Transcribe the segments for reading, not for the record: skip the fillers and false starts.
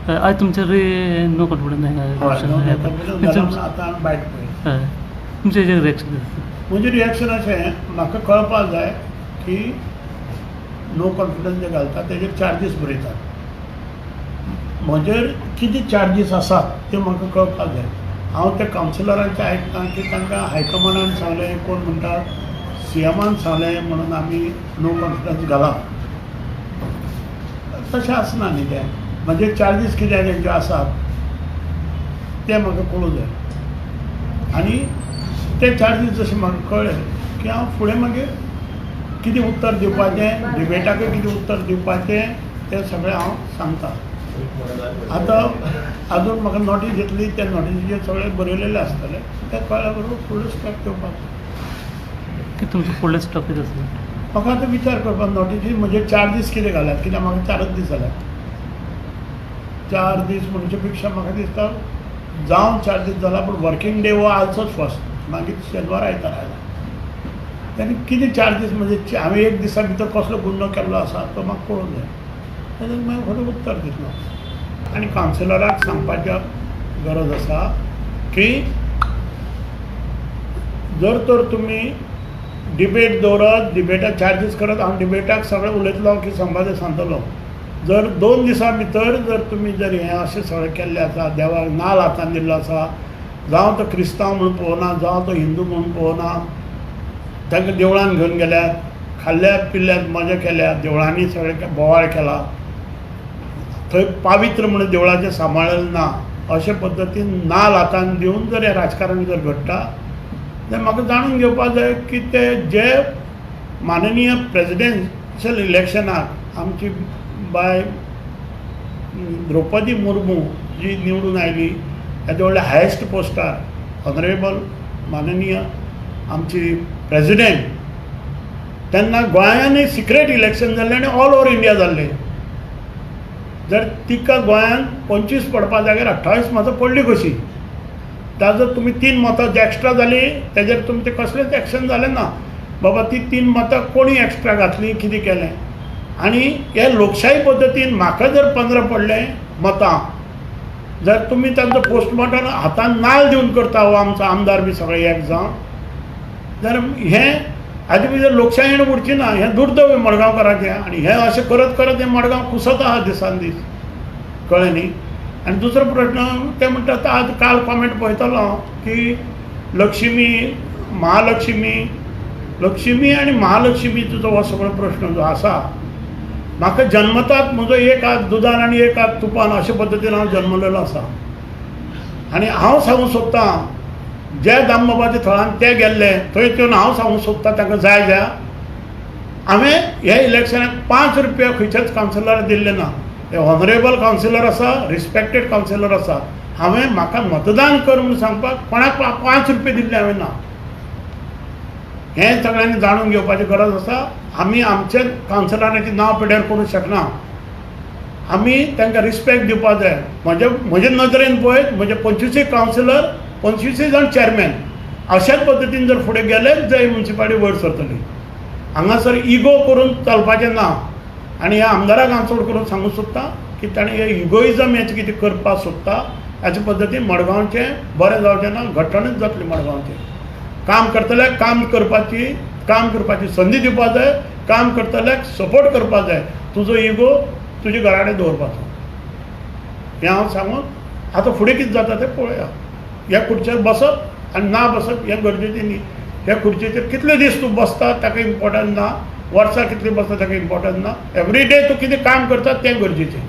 आज तुमचेर no confidence हय, नो कॉन्फिडन्स घाला म्हणून आतां हांवें बायट पळयली. हय, तुमचें हेजेर रिएक्शन कितें आसा? म्हजें रिएक्शन अशें, म्हाका कळपाक जाय की नो कॉन्फिडन्स जे घालता तेजेर चार्जीस बरयतात. म्हजेर कितें चार्जीस आसात ते म्हाका कळपाक जाय. हांव त्या कावन्सिलरांचें आयकतां की तांकां हायकमांडान सांगलें, कोण म्हणटा सीएमान सांगलें म्हणून आमी नो कॉन्फिडन्स घाला. तशें आसना न्ही तें. म्हजे चार्जीस कितें तेंचे आसात ते म्हाका कळूं जाय आनी ते चार्जीस जशें म्हाका कळ्ळे की हांव फुडें मागीर कितें उत्तर दिवपाचें, डिबेटाकय कितें उत्तर दिवपाचें तें सगळें हांव सांगता. आतां आजून म्हाका नोटीस येतली, त्या नोटीसीचेर सगळें बरयलेलें आसतलें, तें कळ्ळ्या बरोबर फुडलो स्टेप घेवपाक. की तुमचो फुडलो स्टेप कितें आसतलो? म्हाका आतां विचार करपाक नोटीसी म्हजे चार्जीस कितें घाल्यात, कित्याक म्हाका 4 दीस जाल्यात. 4 दीस म्हणचे पेक्षा म्हाका दिसता जावन 4 दीस जाला, पूण वर्कींग डे हो आजचोच फर्स्ट, मागीर शेनवार आयतार आयला. तेणी कितें चार्जीस म्हणजे हांवें एक दिसा भितर कसलो गुन्नो केल्लो आसा तो म्हाका कळूंक जाय, तेजेर मागीर फुडें उत्तर दितलो. आनी कावन्सिलराक सांगपाची गरज आसा की जर तर तुमी डिबेट दवरत, डिबेटाक चार्जीस करत, हांव डिबेटाक सगळें उलयतलो की सांगपाचें सांगतलो. जर 2 दिसां भितर जर तुमी जर हें अशें सगळें केल्लें आसा, देवाक नाल हातान दिल्लो आसा, जावं तो क्रिस्तांव म्हूण पळोवना, जावं तो हिंदू म्हूण पळोवना, तांकां देवळान घेवन गेल्यात, खाल्ल्या पिल्ल्यात मजा केल्या, देवळांनी सगळें बोवाळ केला, थंय पावित्र म्हणून देवळाचें सांबाळलें ना, अशे पद्दतीन नाल हातान दिवन जर हें राजकारण जर घडटा जाल्यार म्हाका जाणून घेवपाक जाय की ते जे माननीय प्रेजिडेंशियल इलेक्शनाक आमची बाय द्रौपदी मुर्मू जी निवडून आयली, हेजे व्हडल्या हायेस्ट पोस्टार ऑनरेबल माननीय आमची प्रेजिडेंट, तेन्ना गोंयांनी सिक्रेट इलेक्शन जाल्लें आनी ऑल ओवर इंडिया जाल्लें. जर तिका गोंयांत 25 पडपा जाग्यार 28 मतां पडली कशी, ताजो तुमी 3 मतां जे एक्स्ट्रा जालीं तेजेर तुमचें कसलेंच एक्शन जालें ना. बाबा ती 3 मतां कोणी एक्स्ट्रा घातली, कितें केलें. आनी हे लोकशाही पद्दतीन म्हाका जर 15 पडले मतां, जर तुमी तांचो पोस्टमॉर्टम हातान नाल दिवन करता हो आमचो आमदार बी सगळे एक जावन, जाल्यार हें हाजे भितर लोकशाही उरची ना. हें दुर्दैव मडगांवकारांचें. आनी हें अशें करत करत हें मडगांव कुसत आहा दिसान दीस, कळ्ळें न्ही. आनी दुसरो प्रश्न ते म्हणटात, आज काल कॉमेंट पळयतालो हांव की लक्ष्मी महालक्ष्मी, लक्ष्मी आनी महालक्ष्मीचो जो हो सगळो प्रश्न जो आसा, म्हाका जन्मतात म्हजो एक हात दुदान आनी एक हात तुपान अशे पद्दतीन हांव जन्मलेलो आसा. आनी हांव सांगूंक सोदतां ज्या दामबाबाच्या थळान ते गेल्ले थंय येवन हांव सांगूंक सोदतां तांकां जाय ज्या हांवें ह्या इलेक्शनाक 5 रुपया खंयच्याच कावन्सिलराक दिल्ले ना. हे ऑनरेबल कावन्सिलर आसा, रिस्पेक्टेड कावन्सिलर आसा, हांवें म्हाका मतदान कर म्हूण सांगपाक कोणाक 5 रुपया दिल्ले हांवें ना. हें सगळ्यांनी जाणून घेवपाची गरज आसा. आमी आमच्या कावन्सिलरांचें नांव पिड्ड्यार करूंक शकना, आमी तांकां रिस्पेक्ट दिवपाक जाय. म्हजे नदरेन पळयत म्हजे 25 कावन्सिलर, 25 जाण चॅरमॅन अशाच पद्दतीन जर फुडें गेले जाल्यार म्युनिसिपालिटी वयर सरतली. हांगासर इगो करून चलपाचें ना. आनी ह्या आमदाराक हांव चड करून सांगूंक सोदतां की ताणें हे इगोइजम हेचें कितें करपाक सोदता, हाचे पद्दतीन मडगांवचें बरें जावचें ना, घट्टणूच जातलें मडगांवचें. काम करतल्याक काम करपाची संदी दिवपाक जाय, काम करतल्याक सपोर्ट करपाक जाय. तुजो इगो तुज्या घरा कडेन दवरपाचो हें हांव सांगून आतां फुडें कितें जाता तें पळोवया. ह्या खुर्चेर बसप आनी ना बसप हें गरजेचें न्ही. ह्या खुर्चेचेर कितले दीस तूं बसता ताका इम्पोर्टंट ना, वर्सां कितलीं बसता ताका इम्पोर्टंट ना, एवरी डे तूं कितें काम करता तें गरजेचें.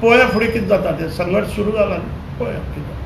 पळोवया फुडें कितें जाता तें, संघर्श सुरू जाला न्ही, पळोवया कितें जाता.